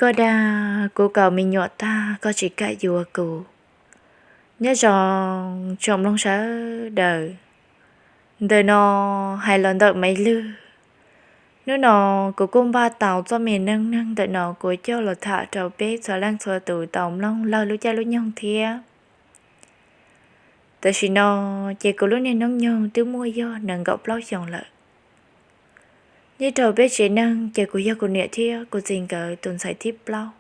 Koj dag kuv kaum me nyuam tag koj tsis kam yuav kuv. Nyob zoo tsoom mloog sawv daws, ntawm no hais los ntawm Maiv Lwg. Hnub no kuv kuj npaj tau txoj me neej neeg ntawm no kuv coj los tham rau peb txhua leej txhua tus tau mloog lawv lub caij lub nyoog thiab. Tam sim no ces kuv lub niag hnub nyoog twb muaj yog nees nkaum plaub xyoos lawm. Nyob rau peb tsev neeg ces kuv yog kuv niam thiab kuv txiv nkawd tus ntxhais thib plaub.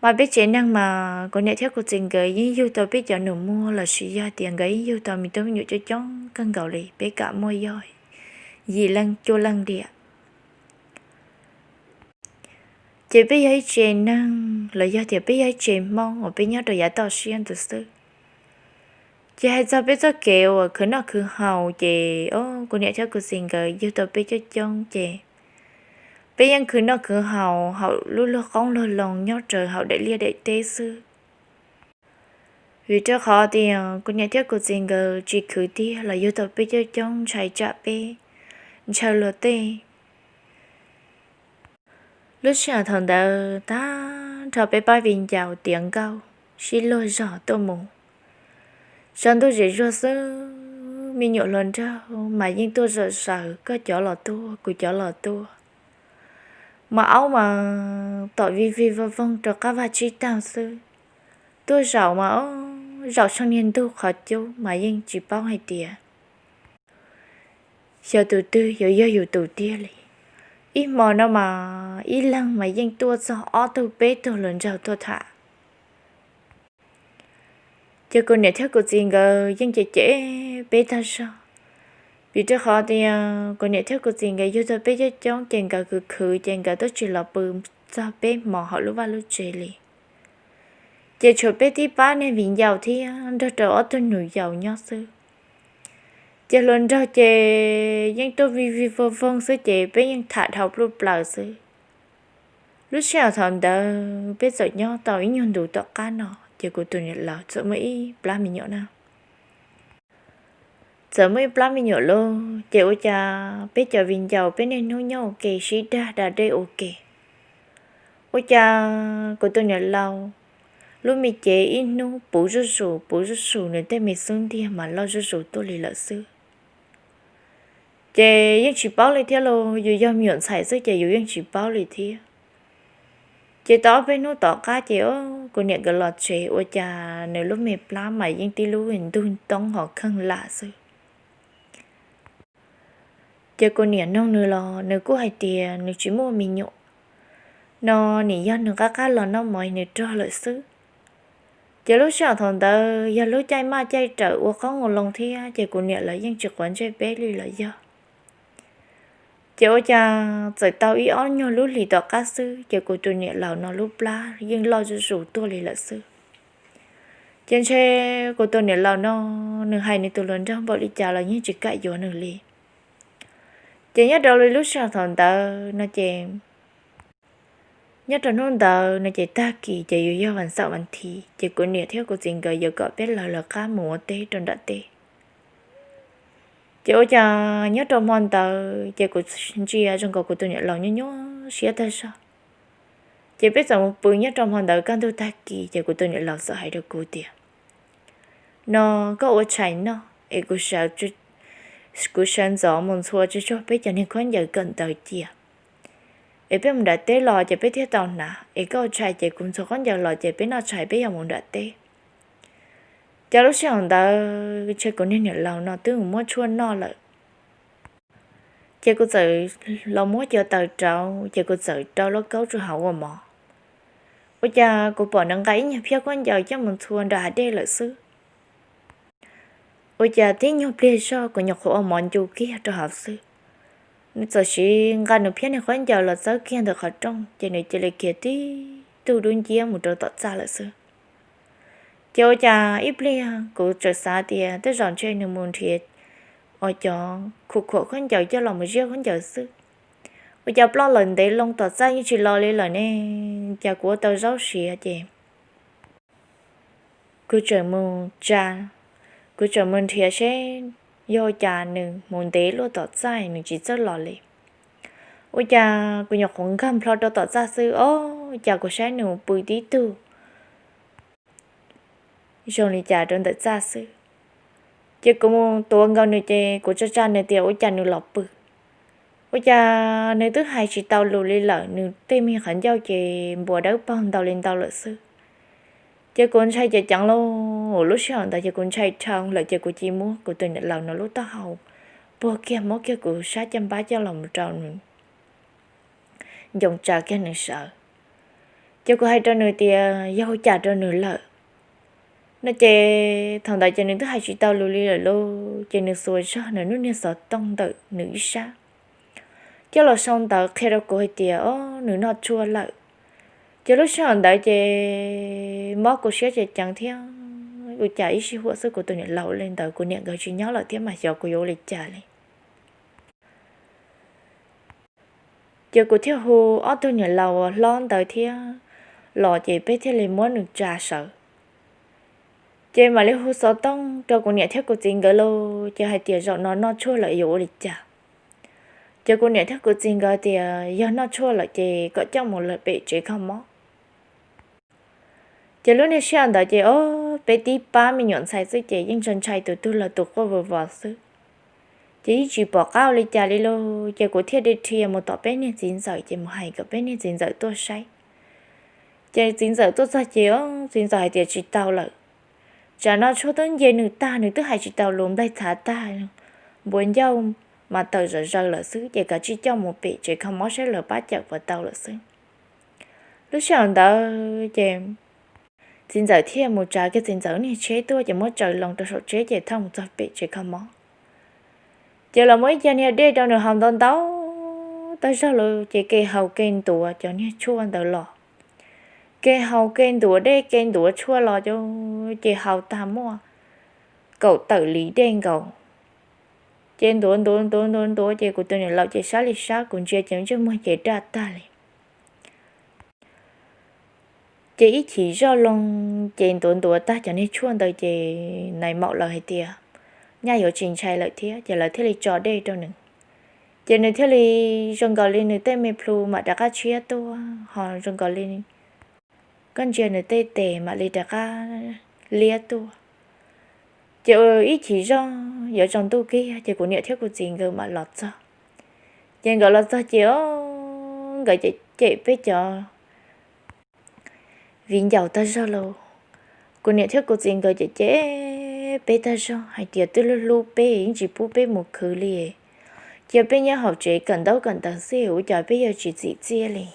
Mas peb tsev neeg mas kuv niam thiab kuv txiv nkawd yeej yug tau peb cov nus muag los sis yog tias nkawd yeej yug tau me tub me nyuam coob coob kawg nkaus li, peb kam muaj yog yim leej cuaj leej diam. Ces peb yog ib tsev neeg los yog tias peb yog ib tsev Hmoob uas peb nyob rau yav toj siab ntawd xwb. Ces hais txog peb txoj kev uas khwv noj khwv haus ces o, kuv niam thiab kuv txiv nkawd yug tau peb coob coob ces peb yeej khwv noj khwv haus hauv lub luag qoob luag loo nyob rau hauv daim liaj daim teb xwb. Vim rau qhov tias kuv niam thiab kuv txiv nkawd tsis khwv tiag los yug tau peb coob coob ntshai tsam peb ntshaw luag tej. Lub sij hawm thaum ntawd tag nrho peb pab viv ncaus tiav nkauj sib luag zog tuaj mus. Tsaus ntuj zem zuag xwb, me nyuam hluas nraug mas yeej tuaj zom zaws, koj cov los tuaj kuv cov los tuaj. Mas aub mas tom vij vij voog voog rau qab vaj tsib taug xwb. Tuaj zaum mas zaum tsheej niag ntug qhov cub mas yeej tsis paub hais tias xyov tus twg yuav yog yus tus tiag li. Ib hmo no mas ib leeg mas yeej tuaj txog ob tug peb tug hluas nraug tuaj tham. Ces kuv niam thiab kuv txiv nkawd yeej cem cem peb tag zog. Vim rau qhov tias kuv niam thiab kuv txiv nkawd yug tau peb coob coob ces nkawd khwv khwv ces nkawd twb tsis los pw txog peb hmo hauv lub vaj lub tsev li. Ces tshuav peb tib pab niag viv ncaus thiab nrog rau ob tug nus yaus nyob xwb. Ces hluas nraug ces yeej tuaj vij vij voog voog xwb ces peb yeej tham dhau pluj plaws xwb. Lub sij hawm thaum ntawd peb txawm nyob tau ib nyuag ntus tom qab no ces kuv tus niam laus txawm muaj ib plab me nyuam na. Txawm muaj ib plab me nyuam lauj, ces ua cas peb cov viv ncaus peb niaj hnub nyob ua ke sib dag da dej ua ke. Ua cas kuv tus niam laus lub me cev ib hnub puv zuj zus puv zuj zus, nws tej me xub ntiag mas loj zuj zus tuaj li lawm xwb. Ces yeej tsis paub li thiab lauj, yus yog me nyuam ntxhais xwb ces yus yeej tsis paub li thiab. Ces tau ob peb hnub tom qab ces kuv niam nkawd los tsev ua cas nws lub me plab mas yeej tib lub ntug ntoob ho kheej lam xwb. Ces kuv niam nug nws los nws kuj hais tias nws tsis muaj me nyuam no, nim yog nws qab qab los noj mov nws rog lawm xwb. Ces lub sij hawm thaum ntawd yog lub caij maj caij rawm ua qoob ua loo thiab ces kuv niam lawv yeej tsis quav ntsej peb li los yog. Ces ua cas txawm tau ib ob nyuag lub hlis tom qab xwb ces kuv tus niam laus no lub plab yeej loj zuj zus tuaj li lawm xwb. Ces ntshe kuv tus niam laus no nws hais nws tus hluas nraug npaum li cas los yeej tsis kam yuav nws li. Ces nyob rau li lub sij hawm thaum ntawd no ces nyob rau hnub ntawd no ces tag kis ces yuav yog vas xaum vas thiv ces kuv niam thiab kuv txiv nkawd yuav kom peb lawv lawv qab mus ua teb rau nram teb. Ces ua cas nyob rau hmo ntawd ces kuv ntsia zoo nkaus kuv tus niam laus nyuaj nyuaj siab tag zog. Ces peb txawm mus pw nyob rau hmo ntawd kaj ntug tag kis ces kuv tus niam laus txawm hais rau kuv tias, no koj ua tshais noj es kuv sawv ntxov mus ntxhua tsuag tsuag peb cov niag khaub ncaws kawm ntawv cia, es peb mus nram teb los ces peb thiaj tau hnav, es koj ua tshais ces kuv ntxhua khaub ncaws los ces peb noj tshais peb yuav mus nram teb. Ces lub sij hawm ntawd ntshe kuv niag niam laus no twb mus muab tshuaj noj lawm. Ces kuv txawm los muab cov taws rauv ces kuv txawm rau lauj kaub rau hauv ua mov. Ua cas kuv pom nws nqa ib nyuag phiab khaub ncaws coj mus ntxhua nram hav dej lawm xwb. Ua cas tib nyuag pliag zog kuv nyuam qhuav ua mov ncu kiag rau hauv xwb, nws txawm sis nqa nws phiab niag khaub ncaws los txawb kiag ntawm qhov rooj ces nws cia li khiav tib tug dub nciab mus rau tom txaj lawm xwb. Ces ua cas ib pliag kuv txawm xav tias tej zaum ntshe nws mus nrhiav uas cov khuam khuam khaub ncaws coj los mus ziab khaub ncaws xwb. Ua cas ploj lawm ntev loo tom txaj yeej tsis los li lawm ne, cas kuv ua tau zaub siav ces kuv txawm mus tsa, kuv txawm mus nrhiav seb yog ua cas nws mus ntev luaj tom txaj nws tsis txawj los li. Ua cas kuv nyuam qhuav nkag nplho rau tom txaj xwb, o, cas kuv saib nws pw tib tug zoo li cas rau ntawm txaj xwb. Ces kuv mus tuav nkaus nws ces kuv tsa tsa nws tias ua cas nws los pw. Ua cas nws twb hais tsis tau lus li lawm, nws tej me qhov ncauj ces npuas dawb paug ntau li ntau lawm xwb. Ces kuv ntshai ceev ceev lauj, lub sij hawm ntawd ces kuv ntshai dhau lawm ces kuv cia muab kuv tus niam laus no lub taub hau puag kiag, muab kiag kuv sab caj npab coj los mus rau nws, ncoo tsa kiag nws sawv. Ces kuv hais rau nws tias yog ua cas rau nws lawm no ces thaum ntawd ces nws twb hais tsis tau lus li lawm lauj, ces nws xuas zog nws lub niag xov tooj ntawm nws ib sab coj los sau ntawv qhia rau kuv hais tias o, nws noj tshuaj lawm. Ces lub sij hawm ntawd ces mob kuv siab ceev ceev thiab, ua cas ib sij huam xwb kuv tus niam laus li ntawd, kuv niam nkawd tsis nyob lawm thiab mas xyov kuv yuav ua li cas li. Ces kuv thiaj hu ob tug niam laus uas hlob ntawd thiab los ces peb thiaj li muab nws tsa sawv. Ces mam li hu xov tooj rau kuv niam thiab kuv txiv nkawd lauj, ces hais tias zaum no noj tshuaj lawm yuav ua li cas. Ces kuv niam thiab kuv txiv nkawd tias yog noj tshuaj lawm ces kom coj mus lawm pem tsev kho mob. Ces lub niag sij hawm ntawd ces o, peb tib pab me nyuam ntxhais xwb ces yeej ntshai ntshai tus twg los tus quaj vos vos xwb. Ces yeej tsis pom qab ua li cas li lauj, ces kuv thiaj li dhia mus tom peb niag txiv ntxawm ces mus hais kom peb niag txiv ntxawm tuaj saib. Ces txiv ntxawm tuaj txog ces o, txiv ntxawm hais tias tsis tau lawm, tsam no tshuaj twb nce nws tag, nws twb hais tsis tau lus, nplaig txhav tag, npuas ncauj mas tawm zom zaws lawm xwb, ces kav tsij coj mus pem tsev kho mob saib lawv pab cawm puas tau lawm xwb. Lub sij hawm ntawd ces txiv ntxawm thiaj mus tsav kiag txiv ntxawm niag tsheb tuaj ces muab tsaws loo rau saum tsheb ces thauj mus txog pem tsev kho mob. Ces los muab ib co niag dej rau nws haus ntau ntau tag zog lawm ces ke haus ke ntuav cov niag tshuaj ntawd los. Ke haus ke ntuav dej ke ntuav tshuaj los ces haus tag muaj kaum tawm li dej nkaus. Ces ntuav ntuav ntuav ntuav ntuav ces kuv tus niam laus ces sab li sab, kuv ntsia ces ntsej muag ces daj tag li. Ces ib chim zoj loo ces ntuav ntuav tag cov niag tshuaj ntawd ces nais maum lawv hais tias nyaj yuav tsis ntshai lawm thiab ces lawv thiaj li tso dej rau nws. Ces nws thiaj li zoo nkaus li nws tej me plhu mam rov qab tshiab tuaj, ho zoo nkaus li koj ntsia nws tej tes mam li rov qab liab tuaj. Ces ib chim zoj yuav tsaus ntuj kiag ces kuv niam thiab kuv txiv nkawd mam los txog. Ces nkawd los txog ces o, nkawd cem cem peb cov viv ncaus tag zog lauj. Kuv niam thiab kuv txiv nkawd cem cem peb tag zog hais tias twb hlub hlub peb yeej tsis pub peb mus khwv li, cia peb nyob hauv tsev kawm ntaub kawm ntawv xwb ua cas peb yuav tsis txim txiaj li.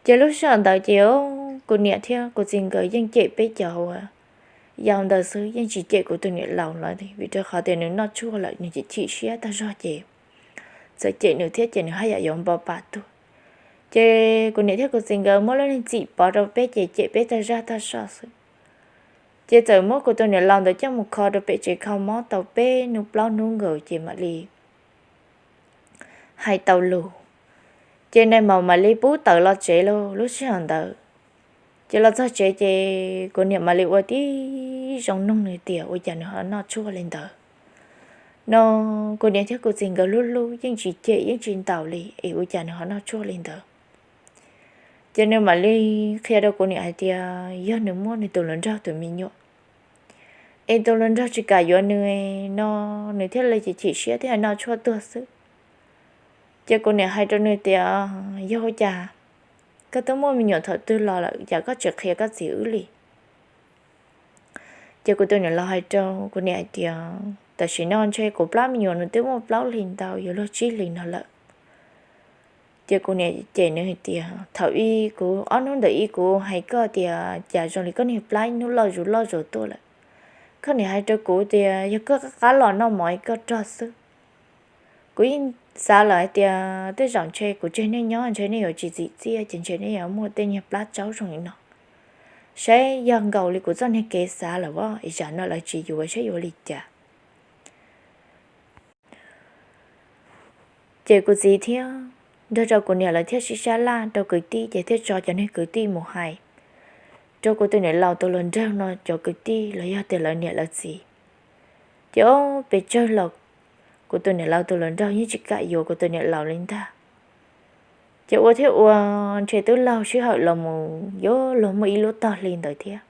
Ces lub sij hawm ntawd ces kuv niam thiab kuv txiv nkawd yeej cem peb cov uas yau ntawd xwb, yeej tsis cem kuv tus niam laus lawm vim rau qhov tias nws noj tshuaj lawm nws chim chim siab tag zog ces txawm cem nws thiab ces nws haj yam yuav npo pa tuag. Ces kuv niam thiab kuv txiv nkawd muab lub neej txim pov rau peb ces cem peb tag zaj tag zog xwb. Ces txawm muab kuv tus niam laus ntawd coj mus kho rau pem tsev kho mob tau peb hnub plaub hnub nkaus ces mam li hais tau lus. Ces nais maum mam li pub tawm los tsev lauj lub sij hawm ntawd. Ces los txog tsev ces kuv niam mam li ua tib zoo nug nws tias ua cas nws ho noj tshuaj li ntawd no. Kuv niam thiab kuv txiv nkawd hlub hlub yeej tsis cem yeej tsis ntaus li es ua cas nws ho noj tshuaj li ntawd. Ces nws mam li qhia rau kuv niam hais tias yog nws muaj nws tus hluas nraug tus me nyuam es tus hluas nraug tsis kam yuav nws no, nws thiaj li chim chim siab thiaj noj tshuaj tuag xwb. Ces kuv niam hais rau nws tias yog ua cas koj twb muaj me nyuam thaum twg los lawm cas koj tsis qhia koj txiv wb li. Ces kuv tus niam laus hais rau kuv niam hais tias tam sim no ntshe kuv plab me nyuam nws twb muaj plaub hlis ntau yuav luag tsib hlis no lawm. Ces kuv niam cem nws hais tias thaum ub kuv ob hnub ntawm ub kuv hais koj tias cas zoo li koj niag plab hnub loj zus loj zus tuaj lawm. Koj niam hais rau kuv tias yog koj qab los noj mov koj rog xwb. Kuv yeej xav lawm hais tias tej zaum ntshe kuv tseg nej nyob ntshe nej yuav tsis txim txiaj ces ntshe nej yuav muaj tej niag plab tsaub zoo li no. Saib yog nkaus li kuv txoj niag kev xav lawm as es zam no lawv tsis yuav saib yuav li cas. Ces kuv txiv thiab nrog rau kuv niam lawv thiaj sib sab laj rau kwv tij ces thiaj tso cov niag kwv tij mus hais rau kuv tus niam laus tus hluas nraug no cov kwv tij los yog tias lawv niam lawv txiv. Ces ob pes tsawg los kuv tus niam laus tus hluas nraug yeej tsis kam yuav kuv tus niam laus li ntag. Ces ua thiab ua, ntshe twb laug sij hawm los mus yuav luag muaj ib lub tog hli ntawd thiab.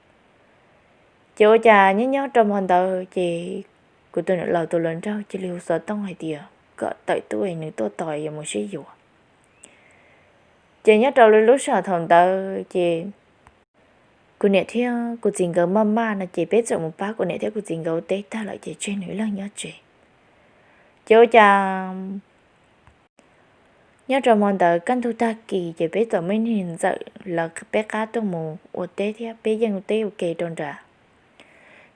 Ces ua cas nyob nyob rau hmo ntawd ces kuv tus niam laus tus hluas nraug cia li hu xov tooj hais tias kom tawm tuaj es nws tuaj tos yuav mus sib yuav. Ces nyob rau lub sij hawm thaum ntawd ces kuv niam thiab kuv txiv nkawd maj maj no ces peb txawm mus pab kuv niam thiab kuv txiv nkawd ua teb tag lawm ces tseg nws ib leeg nyob tsev. Ces ua cas nyob rau hmo ntawd kaj ntug tag kis ces peb txawm muaj ib niag ntxawm lawv peb qab tuaj mus ua teb thiab peb yeej ua teb ua ke rau nrad.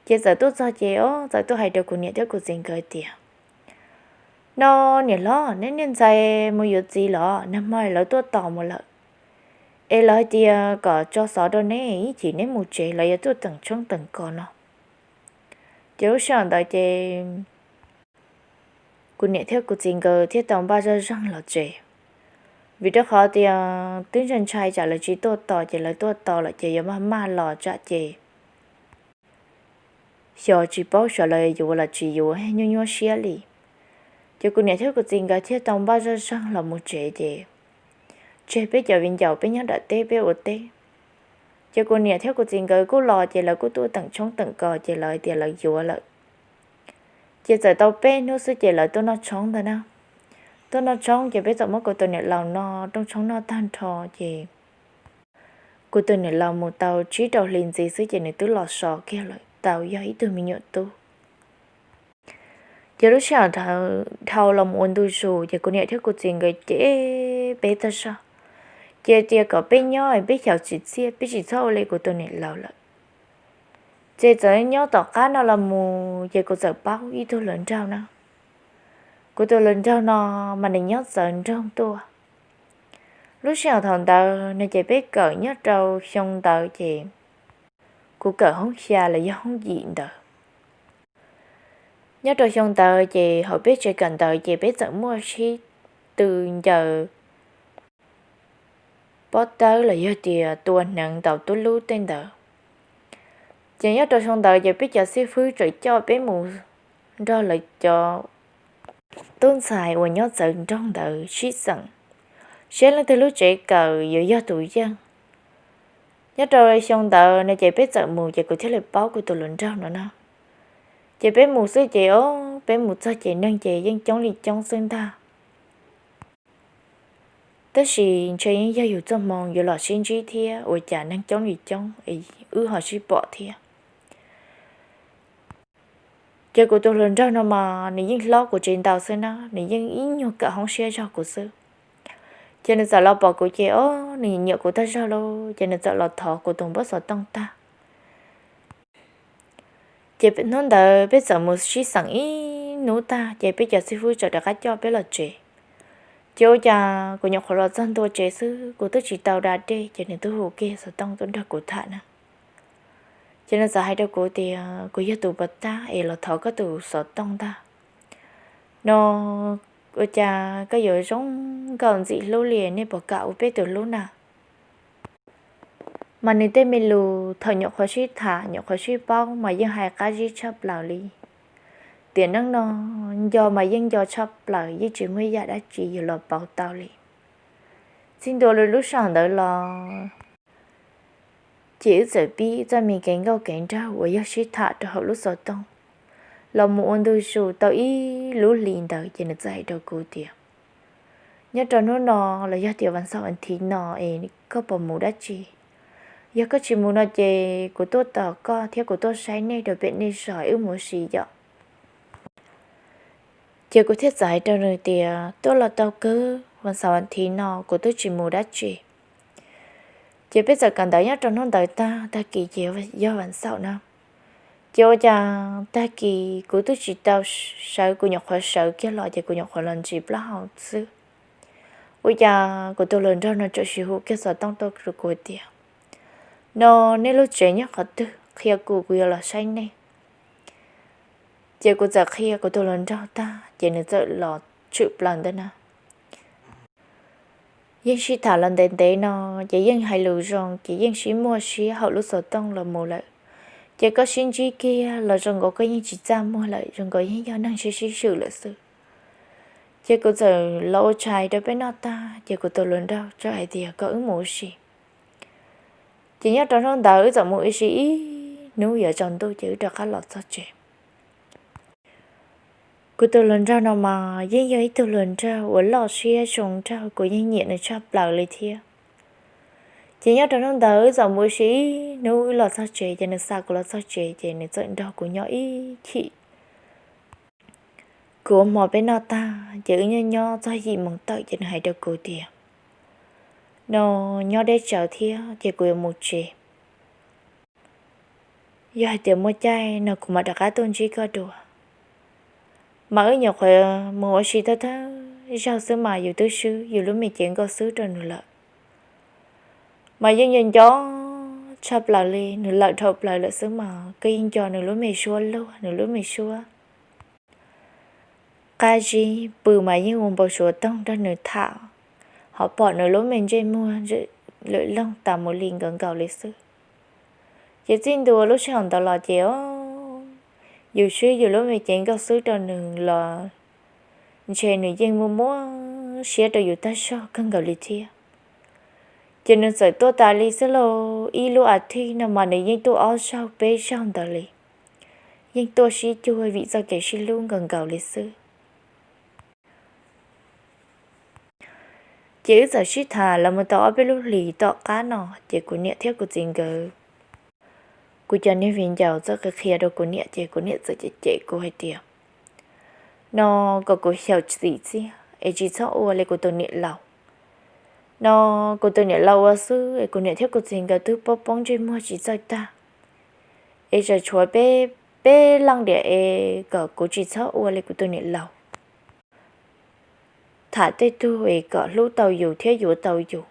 Ces txawm tuaj txog ces o txawm tuaj hais rau kuv niam thiab kuv txiv nkawd tias, no niam hlob, neb niag ntxhais mus yuav txiv los? Nag hmo lawv tuaj tos mus lawm, es lawv hais tias kom tso xov rau neb ib chim neb mus tsev, lawv yuav tuaj teem tshoob teem kos no. Ces lub sij hawm ntawd ces kuv niam thiab kuv txiv nkawd thiaj tau npaj zoj zeeg los tsev, vim rau qhov tias twb ntshai ntshai tsam lawv tsis tuaj tos ces lawv tuaj tos lawm ces yuav maj maj los tsam ces xyov tsis paub xyov lawv yuav los tsis yuav, nyuaj nyuaj siab li. Ces kuv niam thiab kuv txiv nkawd thiaj tau npaj zoj zeeg los mus tsev ces tseg peb cov viv ncaus peb nyob nram teb peb ua teb. Ces kuv niam thiab kuv txiv nkawd kuj los ces lawv kuj tuaj teem tshoob teem kos ces lawv hais tias lawv yuav lawm. Ces txawm tau peb hnub xwb ces lawv tuaj noj tshoob ntag na. Tuaj noj tshoob ces peb txawm muab kuv tus niam laus no rooj tshoob noj tag nrho ces kuv tus niam laus mus tau tsib rau hli ntxiv xwb ces nws twb los so kiag lawm tau yog ib tug me nyuam tub. Ces lub sij hawm dhau los mus ua ntu zus ces kuv niam thiab kuv txiv nkawd cem peb tag zog, ces tias kom peb nyob peb xyaum tsis txiaj, peb tsis txhob ua li kuv tus niam laus lawm. Ces txawm nyob tom qab no los mus ces kuv txawm paub ib tug hluas nraug na. Kuv tus hluas nraug no mas nws nyob txawv nroog tuaj. Lub sij hawm thaum ntawd no ces peb kawm nyob rau xyoo ntawd ces kuv kawm hoob xya los yog hoob yim ntawd. Nyob rau xyoo ntawd ces hauv peb tsev kawm ntawd ces peb txawm muaj sib tw ncaws pob tawb los yog tias tua hneev ntaus tub lub tej ntawd. Ces nyob rau xyoo ntawd ces peb cov xib fwb txawm coj peb mus nrog lawv cov tub ntxhais uas nyob txawv nroog ntawd sib xeem, seb leej twg lub tsev kawm yuav yog tus yeej. Nyob rau xyoo ntawd no ces peb txawm mus ces kuv thiaj li paub kuv tus hluas nraug no na. Ces peb mus xwb ces o, peb mus txog ces neeg ces yeej coob li coob xwb ntag. Tab sis ntshe yeej yog yus txoj hmoo yuav los sib ntsib thiab ua cas neeg coob li coob es wb ho sib pom thiab. Ces kuv tus hluas nraug no mas nws yeej hlob kuv tsev ntau xwb na, nws yeej ib nyuag kawm hoob siab zog kuv xwb. Ces nws txawm los pom kuv ces o, nws nyiam kuv tag zog lauj, ces nws txawm los thov kuv tus npawb xov tooj tag. Ces hnub ntawd peb txawm mus sib xeem ib hnub tag ces peb cov xib fwb txawm rov qab coj peb los tsev. Ces ua cas kuv nyuam qhuav los txog ntua tsev xwb kuv twb tsis tau da dej ces nws twb hu kiag xov tooj tuaj nrog kuv tham na. Ces nws txawm hais rau kuv tias kuv yog tus puas tab es los thov koj tus xov tooj ntag no, ua cas koj yuav zoo nkauj ntxim hlub li, nej puas kam ua peb tus hlub na? Mas nws tej me lus thaum nyuam qhuav sib tham nyuam qhuav sib paub mas yeej hais qab zib tshaj plaws li. Tiam neej no nco mas yeej nco tshaj plaws, yeej tsis muaj ib yam dab tsi yuav los pauv tau li. Txij ntua lub sij hawm ntawd los ces wb txawm pib txoj me kev nkauj kev nraug uas yog sib tham rau hauv lub xov tooj los mus ua ntu zus tau ib lub hlis ntawd ces nws txawm hais rau kuv tias, nyob rau hnub no los yog tias vas xaum vas thiv no es koj puas mus dab tsi? Yog koj tsis mus no ces kuv tuaj tos koj thiab kuv tuaj saib nej rau pem nej zos wb mus ua si yom. Ces kuv thiaj txawm hais rau nws tias tuaj los tau kawg, vas xaum vas thiv no kuv twb tsis mus dab tsi. Ces peb txawm kawm ntawv nyob rau hnub ntawd tag, tag kis ces yog vas xaum na. Ces ua cas tag kis kuv twb tsis tau sawv, kuv nyuam qhuav sawv kiag los ces kuv nyuam qhuav los ntsis plaub hau xwb, ua cas kuv tus hluas nraug no txawm hu kiag xov tooj tuaj rau kuv tias, no nej lub tsev nyob qhov twg, qhia kuv, kuv yuav los saib nej. Ces kuv txawm qhia kuv tus hluas nraug tag ces nws txawm los tshwm plaws ntawd na. Yeej sib tham los ntev ntev no ces yeej hais lus zoo ces yeej sib muaj siab hauv lub xov tooj los mus lawm. Ces koj sib ntsib kiag los zoo nkaus koj yeej tsis txaj muag lawm, zoo nkaus yeej yog neeg sib sib swm lawm xwb. Ces kuv txawm los ua tshais rau peb noj tag ces kuv tus hluas nraug txawm hais tias kom wb mus ua si. Ces nyob rau hnub ntawd wb txawm mus ua si ib hnub yuav tsaus ntuj ces wb rov qab los txog tsev. Kuv tus hluas nraug no mas yeej yog ib tug hluas nraug uas loj siab zoo nraug, kuv yeej nyiam nws tshaj plaws li thiab. Ces nyob rau hnub ntawd wb txawm mus ua si ib hnub, wb los txog tsev ces nws xa kuv los txog tsev ces nws txawm nrog kuv nyob ib chim. Kuv ua hmo peb noj tag ces wb nyob nyob txog yim moos tawm ces nws hais rau kuv tias, no nyob deb tsawv thiab ces kuv yuav mus tsev. Yog hais tias muaj caij no kuv mam rov qab tuaj ntsib koj dua. Mas wb nyuam qhuav mus ua si thawj thawj zaug xwb mas yus twb swb yus lub me cev nkauj xwb rau nws lawm. Mas yeej nco nco tshaj plaws li, nws lawm dhau plaws lawm xwb mas koj yeej nco nws lub me suab luag, nws lub me suab qab zib pw mas yeej ua npau suav toog nrog nws tham, ho pom nws lub me ntsej muag lwm loog tas mus li nkaus nkaus li xwb. Ces txij ntua lub sij hawm ntawd los ces yus swb yus lub me cev nkauj xwb rau nws los ntshe nws yeej muaj muab siab rau yus tag zog kawg nkaus li thiab. Ces nws txawm tuaj tas li xwb lauj, ib lub as thiv no mas nws yeej tuaj ob zaug peb zaug ntawd li, yeej tuaj sib cuag vim txoj kev sib hlub nkaus nkaus li xwb. Ces wb txawm sib tham los mus tau ob peb lub hlis tom qab no ces kuv niam thiab kuv txiv nkawd, kuv cov niag viv ncaus txawm qhia qhia rau kuv niam ces kuv niam txawm cem cem kuv hais tias, no kom kuv xyaum txim txiaj es tsis txhob ua li kuv tus niam laus. No kuv tus niam laus ua xwb es kuv niam thiab kuv txiv nkawd twb poob poob ntsej muag tsis txawj tag, es tseem tshuav peb, peb leej diam es kom kuv tsis txhob ua li kuv tus niam laus. Tham tej tug es kom hlub tau yus thiab yuav tau yus.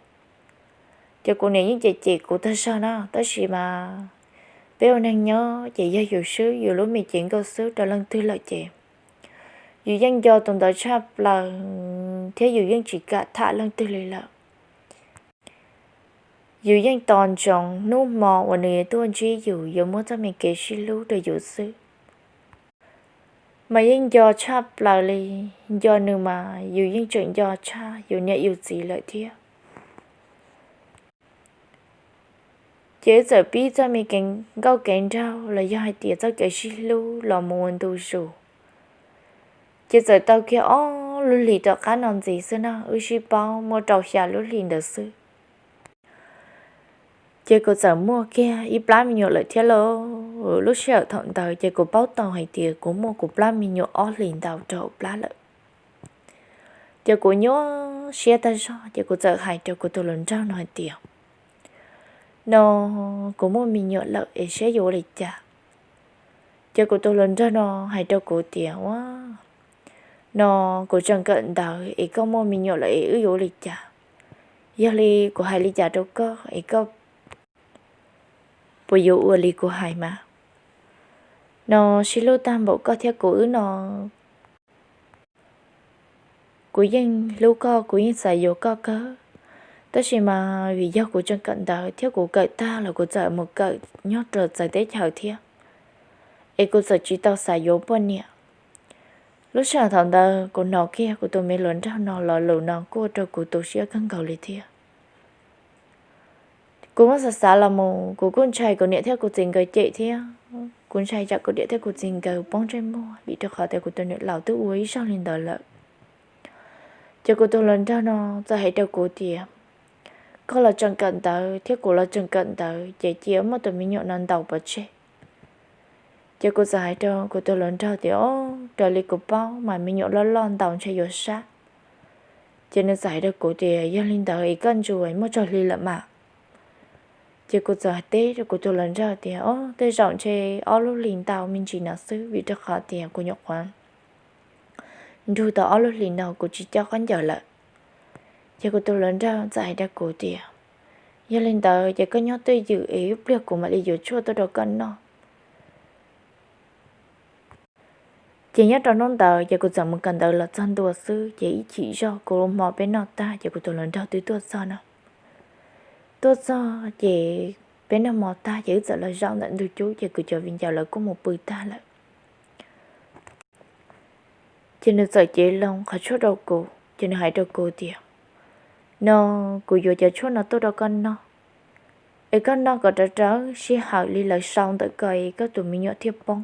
Ces kuv niam yeej cem cem kuv tag zog na, tab sis mas peb ua neeg nyob ces yog yus swb yus lub me cev nkauj xwb rau leej twg lawm ces yus yeej nco tus ntawd tshaj plaws thiab yus yeej tsis kam tham leej twg li lawm. Yus yeej tos ntsoov hnub hmo uas nws yuav tuaj ntsib yus, yuav muab txoj me kev sib hlub rau yus xwb. Mas yeej nco tshaj plaws li, nco nws mas yus yeej tseem nco tshaj yus niam yus txiv lawm thiab. Ces wb txawm pib txoj me kev nkauj kev nraug los yog hais tias txoj kev sib hlub los mus ua ntu zus. Ces txawm tau kiag ob lub hlis tom qab no ntxiv xwb na, wb sib paub muaj rau xya lub hlis ntawd xwb. Ces kuv txawm muaj kiag ib plab me nyuam lawm thiab lauj. Lub sij hawm thaum ntawd ces kuv paub tau hais tias kuv muaj kuv plab me nyuam ob hlis ntau rau hauv plab lawm. Ces kuv nyuaj siab tag zog ces kuv txawm hais rau kuv tus hluas nraug no hais tias, no kuv muaj me nyuam lawm es saib yuav ua li cas. Ces kuv tus hluas nraug no hais rau kuv tias, ua, no kuv tseem kawm ntawv es koj muaj me nyuam lawm es wb yuav ua li cas? Yog li kuv hais li cas rau koj es koj puas yuav ua li kuv hais mas? No sib hlub tag npaum koj thiab kuv wb no, kuv yeej hlub koj, kuv yeej xav yuav koj kawg. Tab sis mas vim yog kuv tseem kawm ntawv thiab kuv kawm tag los kuv txawm mus kawm nyob rau txawv teb chaws thiab, es kuv txawm tsis tau xav yuav poj niam. Lub sij hawm thaum ntawd kuv hnov kiag kuv tus me hluas nraug no lo lus no kuj ua rau kuv tu siab kawg nkaus li thiab. Kuv muab xav xav los mus kuv kuj ntshai kuv niam thiab kuv txiv nkawd cem thiab kuv ntshai tsam kuv niam thiab kuv txiv nkawd poob ntsej muag vim rau qhov tias kuv tus niam laus twb ua ib zaug li ntawd lawm. Ces kuv tus hluas nraug no txawm hais rau kuv tias, koj los tseem kawm ntawv thiab kuv los tseem kawm ntawv ces cia muab tus me nyuam no ntaus pov tseg. Ces kuv txawm hais rau kuv tus hluas nraug tias, o, raws li kuv paub mas me nyuam loj loj ntaus ntshe yuav sab. Ces nws txawm hais rau kuv tias, yog li ntawd es koj ntsuas muaj tsawg hli lawm mas? Ces kuv txawm teb rau kuv tus hluas nraug tias, o, tej zaum ntshe ob lub hlis ntau me ntsis no xwb vim rau qhov tias kuv nyuam qhuav nrug tau ob lub hlis no kuv tsis coj khaub ncaws lawm. Ces kuv tus hluas nraug txawm hais rau kuv tias, yog li ntawd ces koj nyob twj ywm es ib pliag kuv mam li yuav tshuaj tuaj rau koj noj. Ces nyob rau hnub ntawd ces kuv txawm mus kawm ntawv los txog ntua xwb ces ib chim zog kuv hmo peb noj tag ces kuv tus hluas nraug twb tuaj txog no. Tuaj txog ces peb noj hmo tag ces wb txawm los zaum ntawm ntug cub ces kuv cov viv ncaus lawv kuj mus pw tag lawm. Ces nws txawm cev loo qhov tshuaj rau kuv, ces nws hais rau kuv tias, no kuv yuav cov tshuaj no tuaj rau koj noj, es koj noj kom rawv rawv sij hawm li lawv sau ntawm ko es koj tus me nyuam thiaj poob.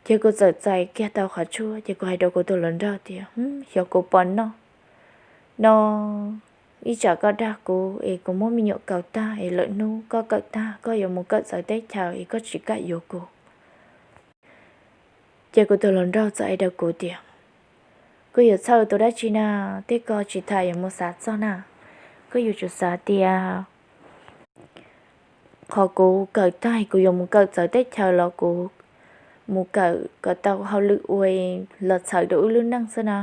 Ces kuv txawm txais kiag tau qhov tshuaj, ces kuv hais rau kuv tus hluas nraug tias, xyov kuv puas noj, no ib tsam koj dag kuv es kuv muab me nyuam kaw tag es lwm hnub koj kawm tag koj yuav mus kawm txawv teb chaws es koj tsis kam yuav kuv. Ces kuv tus hluas nraug txawm hais rau kuv tias, koj yuav txhawj tus dab tsi na, tej ko tsis tas yuav mus xav txog na. Koj yuav tsum xav tias qhov kuv kawm tag kuv yuav mus kawm txawv teb chaws los kuv mus kawm kom tau hauj lwm ua los txhawb rau wb lub neej xwb na.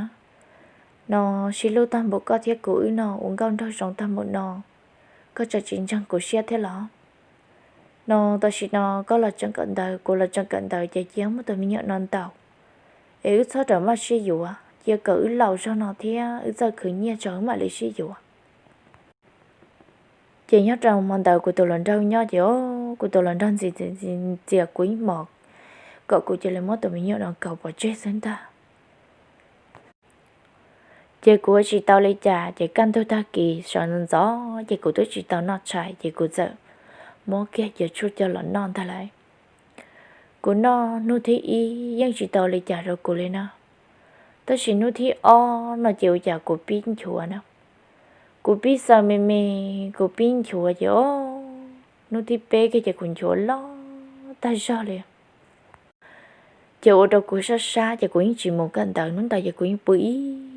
No sib hlub tag npaum koj thiab kuv wb no ua nkauj nraug zoo tag npaum no, koj tseem tsis ntseeg kuv siab thiab los? No tam sim no koj los tseem kawm ntawv kuv los tseem kawm ntawv ces cia muab tus me nyuam no ntaus, es wb txhob rawm maj sib yuav, cia kom wb laus zog no thiab wb txawj khwv nyiaj tso wb mam li sib yuav. Ces nyob rau hmo ntawd kuv tus hluas nraug nyob ces kuv tus hluas nraug ntxias kuv ib hmos kom kuv cia li muab tus me nyuam no kaw pov tseg xwb ntag. Ces kuv ua tsis tau li cas ces kaj ntug tag kis sawv ntxov ces kuv twb tsis tau noj tshais ces kuv txawm muab kiag cov tshuaj coj los noj ntag lauj. Kuv noj hnub thib ib yeej tsis tau li cas rau kuv li na, tab sis hnub thib ob no ces ua cas kuv pib nchuav na. Kuv pib xaws me me, kuv pib nchuav ces o, hnub thib peb kiag ces kuv nchuav loj tag zog li. Ces ua rau kuv sab sab ces kuv yeej tsis mus kawm ntawv, hnub ntawd ces kuv yeej pw ib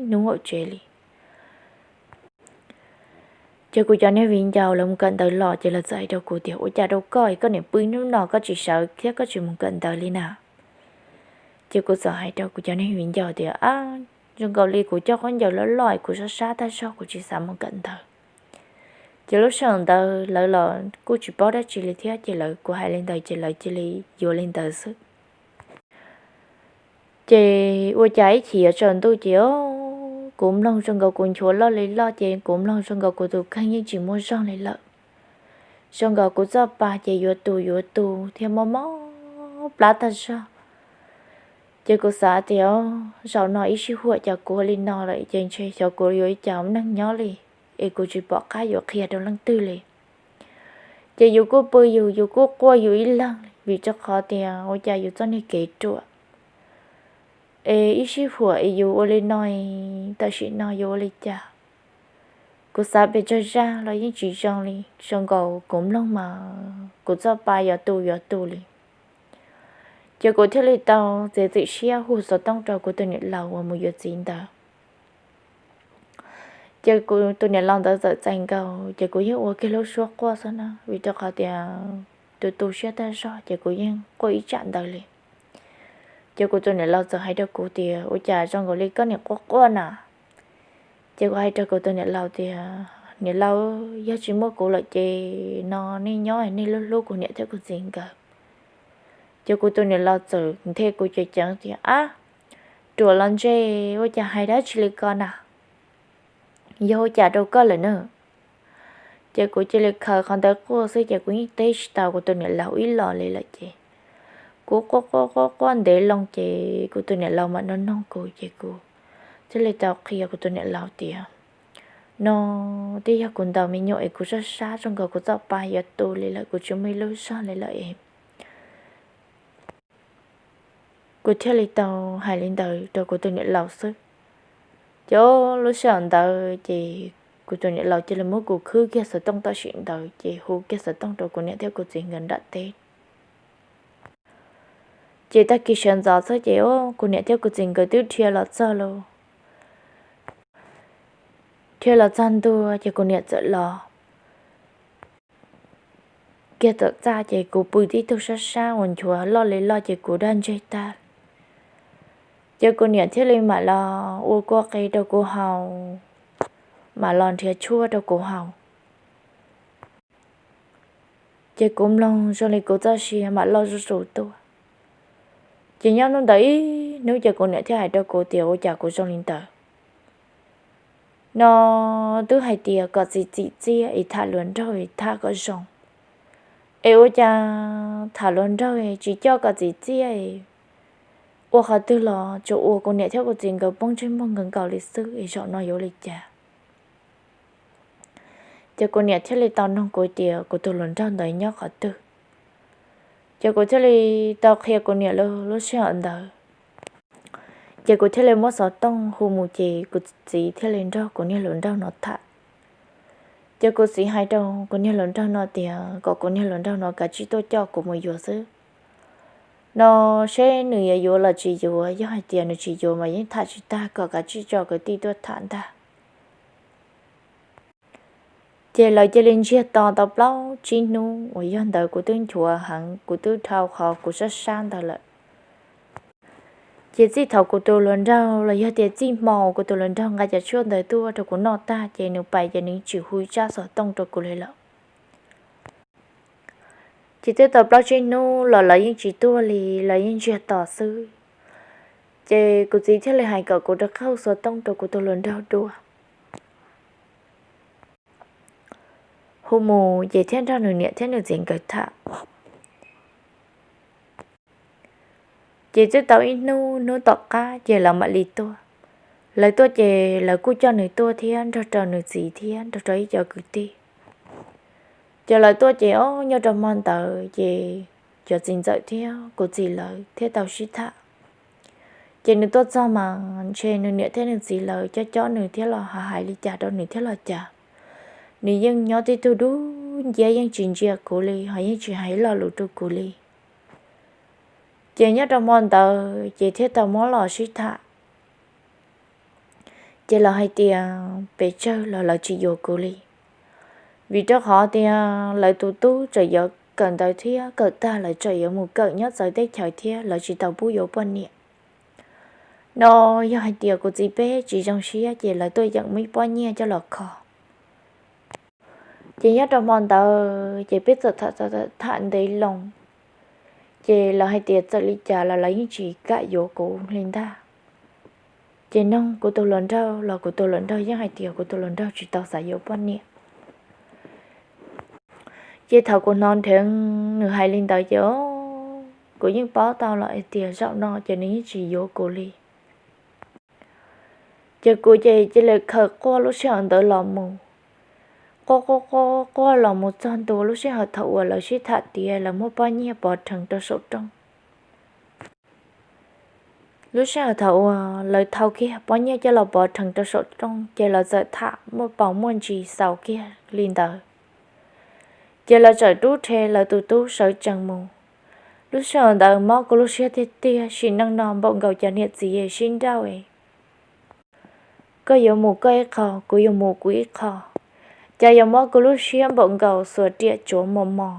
hnub hauv tsev li. Ces kuv cov niag viv ncaus lawv mus kawm ntawv los ces lawv txawm hais rau kuv tias, ua cas rau koj, koj niam pw hnub no koj tsis sawv thiab koj tsis mus kawm ntawv li na? Ces kuv txawm hais rau kuv cov niag viv ncaus tias, ab, zoo nkaus li kuv coj khaub ncaws loj loj kuv sab sab tag zog kuv tsis xav mus kawm ntawv. Ces lub sij hawm ntawd lawv los kuj tsis paub dab tsi li thiab ces lawv, kuv hais li ntawd ces lawv cia li yuav li ntawd xwb. Ces ua cas ib chim yuav tsaus ntuj ces kuv mloog zoo nkaus kuv nchuav loj li loj ces kuv mloog zoo nkaus kuv tus kheej yeej tsis muaj zog li lawm. Zoo nkaus kuv txoj pa ces yuav tu yuav tu thiab mob mob plab tag zog. Ces kuv xav tias, zaum no ib sij huam cas kuv ua li no lawm ces ntshe xyov kuv yuav ua cas ua neej nyob li, es kuv tsis pom qab yuav qhia rau leej twg li. Ces yus kuj pw yus, yus kuj quaj yus ib leeg vim rau qhov tias ua cas yus txoj niag kev ruam es ib sij huam es yus ua li no, tam sim no yuav ua li cas. Kuv xav pes tsawg zaj los yeej tsis zoo li, zoo nkaus kuv mloog mas kuv txoj pa yuav tu yuav tu li. Ces kuv thiaj li tau txiav txim siab hu xov tooj rau kuv tus niam laus uas mus yuav txiv ntawd. Ces kuv tus niam laus ntawd txawm txais nkaus ces kuv yeej ua kiag lub suab quaj xwb na, vim rau qhov tias tu tu siab tag zog ces kuv yeej quaj ib tsam ntawd li. Ces kuv tus niam laus txawm hais rau kuv tias, ua cas zoo nkaus li koj niam quaj quaj na? Ces kuv hais rau kuv tus niam laus tias, niam laus, yog tsis muaj kuv lawm ces no nej nyob nej hlub hlub kuv niam thiab kuv txiv nkawd. Ces kuv tus niam laus txawm nthe kuv ceev ceev tias, ab, ruam los ntse, ua cas hais dab tsi li ko na? Yog ua cas rau koj lawm na? Ces kuv cia li khaws qhov ntawd quaj xwb ces kuv yeej teb tsis tau kuv tus niam laus ib los li lawm ces kuv quaj quaj quaj quaj ntev loo ces kuv tus niam laus mam nug nug kuv ces kuv thiaj li tau qhia kuv tus niam laus tias, no twb yog kuv ntaus me nyuam es kuv sab sab zoo nkaus kuv txoj pa yuav tu li lawm, kuv tsis muaj ib lub zog li lawm es kuv thiaj li tau hais li ntawd rau kuv tus niam laus xwb. Ces lub sij hawm ntawd ces kuv tus niam laus cia li muab kuv khwb kiag xov tooj tam sim ntawd ces hu kiag xov tooj rau kuv niam thiab kuv txiv nkawd nram teb. Ces tag kis sawv ntxov xwb ces kuv niam thiab kuv txiv nkawd twb dhia los txog lauj. Dhia los txog ntua ces kuv niam txawm los kiag tom txaj ces kuv pw tib tug sab sab uas nchuav loj li loj ces kuv daj ntseg tag. Ces kuv niam thiaj li mam los ua kua qe rau kuv haus, mam los nrhiav tshuaj rau kuv haus. Ces kuv mloog zoo li kuv txoj sia mam loj zuj zus tuaj. Ces nyob hnub ntawd ib hnub ces kuv niam thiaj hais rau kuv tias ua cas kuv zoo li ntawd. No twb hais tias kom txiv txiv txiaj es tham hluas nraug es tham kom zoo, es ua cas tham hluas nraug tsis coj kom txiv txiaj, ua qhov twg los tsuas ua kuv niam thiab kuv txiv nkawd poob ntsej muag nkawd nkaus li xwb es zaum no yuav li cas. Ces kuv niam thiaj li tau nug kuv tias kuv tus hluas nraug ntawd nyob qhov twg. Ces kuv thiaj li tau qhia kuv niam lub sij hawm ntawd. Ces kuv thiaj li muab xov tooj hu mus ces kuv txiv thiaj li nrog kuv niag hluas nraug no tham. Ces kuv txiv hais rau kuv niag hluas nraug no tias kom kuv niag hluas nraug no kav tsij tuaj coj kuv mus yuav xwb no, seb nws yuav yuav los tsis yuav, yog hais tias nws tsis yuav mas yeej tham tsis tag, kom kav tsij tso kwv tij tuaj tham ntag. Ces lawv cia li ntsiag to tau plaub tsib hnub uas yog ntawd kuv twb nchuav heev, kuv twb dhau qhov kuv sab sab ntawd lawm. Ces txij thaum kuv tus hluas nraug los yog tias txij hmo kuv tus hluas nraug nqa cov tshuaj ntawd tuaj rau kuv noj tag ces nws pais ces nws tsis hu tsab xov tooj rau kuv li lawm. Ces twb tau plaub tsib hnub los lawv yeej tsis tuaj li, lawv yeej ntsiag to xwb. Ces kuv txiv thiaj li hais kom kuv rov qab hu xov tooj rau kuv tus hluas nraug dua. Hu mus ces thiaj nrog nws niam thiab nws txiv nkawd tham. Ces twb tau ib hnub, hnub tom qab ces lawv mam li tuaj. Lawv tuaj ces lawv kuj coj nws tuaj thiab nrog rau nws txiv thiab nrog rau ib co kwv tij. Ces lawv tuaj ces o, nyob rau hmo ntawd ces cov txiv ntxawm thiab kuv txiv lawv thiaj tau sib tham. Ces nws tuaj txog mas ntshe nws niam thiab nws txiv lawv cob cob nws thiab los hais li cas rau nws thiab los cas, nws yeej nyob tib tug dub nciab yeej tsis ntsia kuv li ho yeej tsis hais lo lus rau kuv li. Ces nyob rau hmo ntawd ces thiaj tau muab los sib tham. Ces lawv hais tias pes tsawg los lawv tsis yuav kuv li, vim rau qhov tias lawv tus tub tseem yuav kawm ntawv thiab kawm tag lawv tseem yuav mus kawm nyob txawv teb chaws thiab lawv tsis tau pub yuav poj niam no. Yog hais tias kuv txiv peb tsis zoo siab ces lawv tuaj yeem muaj ib pob nyiaj coj los kho. Ces nyob rau hmo ntawd ces peb txawm tham ntev loo, ces lawv hais tias txawm li cas los lawv yeej tsis kam yuav kuv li ntag. Ces noog kuv tus hluas nraug los kuv tus hluas nraug yeej hais tias kuv tus hluas nraug tsis tau xav yuav poj niam. Ces thaum kuv hnov nrheev nws hais li ntawd ces kuv yeej paub tau los hais tias zaum no ces nws yeej tsis yuav kuv li. Ces kuv ces cia li khaws quaj lub sij hawm ntawd los mus, quaj quaj quaj quaj los mus txog ntua lub sij hawm thaum uas lawv sib tham tiav lawv muab pob nyiaj pov rhees rau saum rooj. Lub sij hawm thaum uas lawv thau kiag pob nyiaj coj los pov rhees rau saum rooj ces lawv txawm tham muaj paus muaj ntsis xaus kiag li ntawd. Ces lawv txawm rub rhe lawv tus tub sawv tsees mus. Lub sij hawm ntawd mob kuv lub siab tiag tiag, sim neej no npaum nkaus cov niam txiv sib nrauj, koj yuav mus koj ib qho, kuv yuav mus kuv ib qho, cas yuav mob kuv lub siab npaum nkaus xuas riam tsuav mos mos.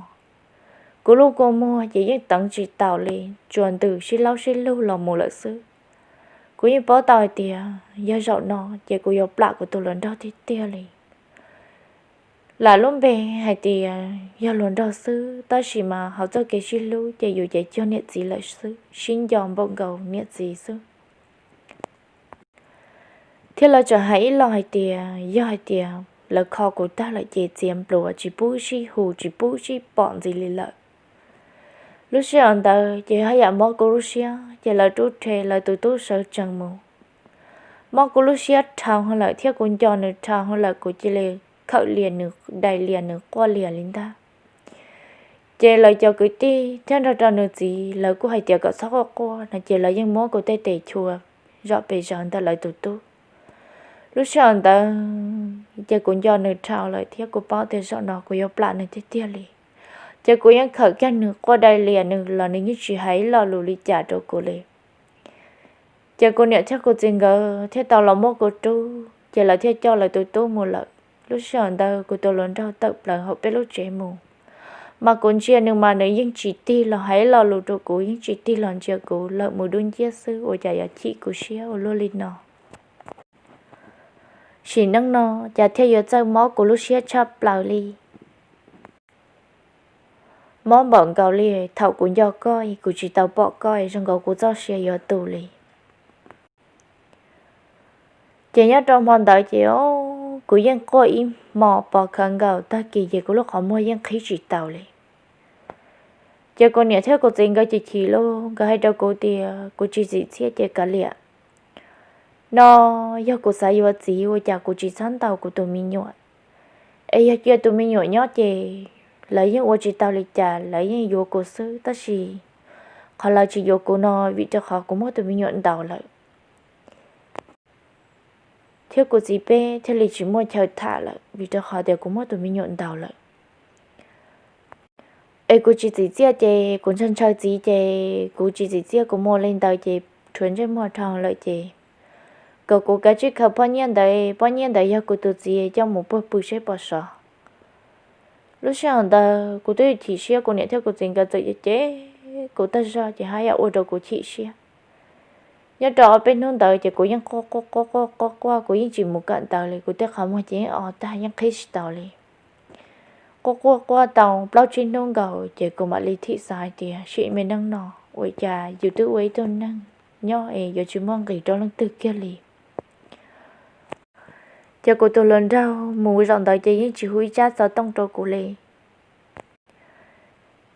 Kuv lub kua muag ces yeej teev tsis taus li, tsuas ntws sib laub sib lug los mus lawm xwb. Kuv yeej paub tau hais tias yog zaum no ces kuv yuav plam kuv tus hluas nraug tiag tiag li. Lam lub npe hais tias yog hluas nraug xwb, tab sis mas hauv txoj kev sib hlub ces yus ces cuag niam txiv lawm xwb, sib nco npaum nkaus niam txiv xwb. Thiab lawv tseem hais ib lo hais tias yog hais tias lawv kho kuv tag lawm ces txiav npluav tsis pub sib hu tsis pub sib pom ntxiv li lawm. Lub sij hawm ntawd ces haj yam mob kuv lub siab ces lawv rub rhe lawv tus tub sawv tsees mus. Mob kuv lub siab dhau lawm thiab kuv nco nws dhau lawm, kuv cia li khawm lias nws, dai lias nws quaj lias li ntag. Ces lawv cov kwv tij thiab nrog rau nws txiv lawv kuj hais tias kom txhob quaj quaj no ces lawv yeej muab kuv tej tes chua zom pes zaws ntawm lawv tus tub. Lub sij hawm ntawd ces kuv nco nws dhau lawm thiab kuv paub tias zaum no kuv yuav plam nws tiag tiag li. Ces kuv yeej khawm kiag nws quaj dai lias nws los nws yeej tsis hais ib lo lus li cas rau kuv li. Ces kuv niam thiab kuv txiv nkawd thiaj tau los muab kuv rub ces lawv thiaj coj lawv tus tub mus lawm. Lub sij hawm ntawd kuv tus hluas nraug tawm plaws hauv peb lub tsev mus, mas kuv ntsia nws mas nws yeej tsis tig los hais ib lo lus rau kuv, yeej tsis tig los ntsia kuv lawm, mus dub nciab xwb, ua cas yuav chim kuv siab ua luaj li no. Sim neej no cas thiaj yuav txawj mob kuv lub siab tshaj plaws li. Mob npaum nkaus li thaum kuv nco koj kuv tsis tau pom koj, zoo nkaus kuv txoj sia yuav tu li. Ces nyob rau hmo ntawd ces kuv yeej quaj ib hmo pov khawv nkaus, tag kis ces kuv lub qhov muag yeej qhib tsis taus li. Ces kuv niam thiab kuv txiv nkawd chim chim lauj, nkawd hais rau kuv tias kuv tsis txim txiaj ces kav liam. No yog kuv xav yuav txiv ua cas kuv tsis txhob ntaus kuv tus me nyuam, es yog cia tus me nyuam nyob ces lawv yeej ua tsis tau li cas, lawv yeej yuav kuv xwb, tab sis qhov lawv tsis yuav kuv no vim rau qhov kuv muab tus me nyuam ntaus lawm. Thiab kuv txiv peb thiaj li tsis muaj chaw tham lawm vim rau qhov tias kuv muab tus me nyuam ntaus lawm. Es kuv tsis txim txiaj ces kuv ntshaw ntshaw txiv ces kuv tsis txim txiaj, kuv mus li ntawd ces rhuav ntsej muag dhau lawm ces kom kuv kav tsij khaws pob nyiaj ntawd, pob nyiaj ntawd yog kuv tus txiv coj mus puag pw seb puas sov. Lub sij hawm ntawd kuv twb chim siab, kuv niam thiab kuv txiv nkawd txawm cem kuv tag zog ces haj yam ua rau kuv chim siab. Nyob rau ob peb hnub ntawd ces kuv yeej quaj quaj quaj quaj quaj quaj, kuv yeej tsis mus kawm ntawv li, kuv tej qhov muag ces yeej o tag yeej qhib tsis tau li. Quaj quaj quaj tau plaub tsib hnub nkaus ces kuv mam li thim xav hais tias sim me neej no ua cas yus twb ua ib tug neeg nyob es yuav tsis muaj nqis rau leej twg kiag li. Ces kuv tus hluas nraug mus zaum ntawd ces yeej tsis hu ib tsab xov tooj rau kuv li.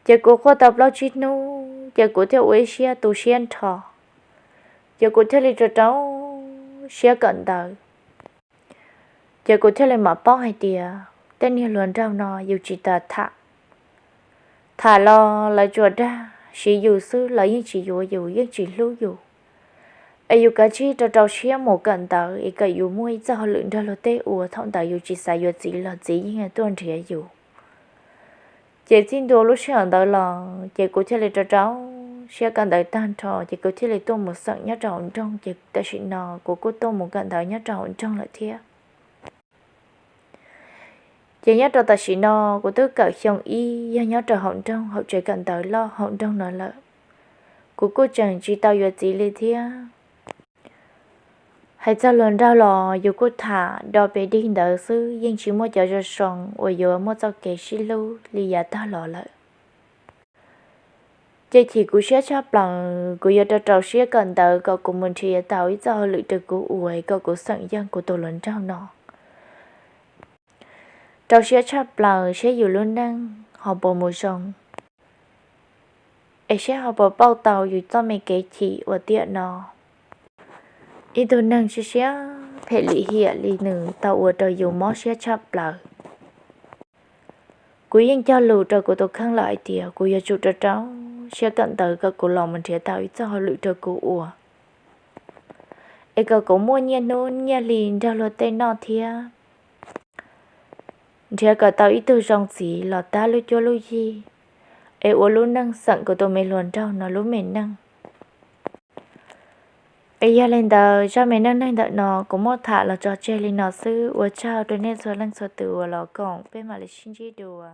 Ces kuv quaj tau plaub tsib hnub ces kuv thiaj ua ib siab tu siab nrho, ces kuv thiaj li rau rau siab kawm ntawv. Ces kuv thiaj li mam paub hais tias tej niag hluas nraug no yus tsis tas tham. Tham los lawv tsuas dag siv yus xwb, lawv yeej tsis yuav yus, yeej tsis hlub yus. Es yus kav tsij rau rau siab mus kawm ntawv es kom yus muaj ib txoj hauj lwm nrog luag tej ua, thaum ntawd yus tsis xav yuav txiv los txiv yeej tuaj nrhiav yus. Ces txij ntua lub sij hawm ntawd los ces kuv thiaj li rau rau siab kawm ntawv tag nrho ces kuv thiaj li tuaj mus xeem nyob rau hauv nroog, ces tam sim no kuv kuj tuaj mus kawm ntawv nyob rau hauv nroog lawm thiab. Ces nyob rau tam sim no kuv twb kawm xyoo ib yog nyob rau hauv nroog, hauv tsev kawm ntawv loj hauv nroog no lawm. Kuv kuj tseem tsis tau yuav txiv li thiab. Hais txog hluas nraug los yus kuj tham do pes dig ntawd xwb, yeej tsis muaj cov zoo zoo uas yuav muaj txoj kev sib hlub li yav tag los lawm. Ces chim kuv siab tshaj plaws, kuv yuav rau rau siab kawm ntawv kom kuv mus nrhiav tau ib txoj hauj lwm rau kuv ua kom kuv xeem yeej kuv tus hluas nraug no. Rau siab tshaj plaws saib yus lub neej ho puas mus zoo, es saib ho puas pauj tau yus txoj me kev chim uas tiam no. Ib tug neeg siab siab phem lim hiam li nws tau ua rau yus mob siab tshaj plaws. Kuv yeej cog lus rau kuv tus kheej lawm hais tias kuv yuav tsum rau rau siab kawm ntawv kom kuv los mus nrhiav tau ib txoj hauj lwm rau kuv ua, es kom kuv muaj nyiaj hnub nyiaj hli nrog luag tej noj thiab nrhiav kom tau ib tug zoo txiv los tab lub cuab lub yig, es ua lub neej xeem kuv tus me hluas nraug no lub me neej. Es yog li ntawd zaj me neej neeg ntawm no kuv muab tham los tso tseg li no xwb, ua tsaug rau nej txhua leej txhua tus uas los koom, peb mam li sib ntsib dua.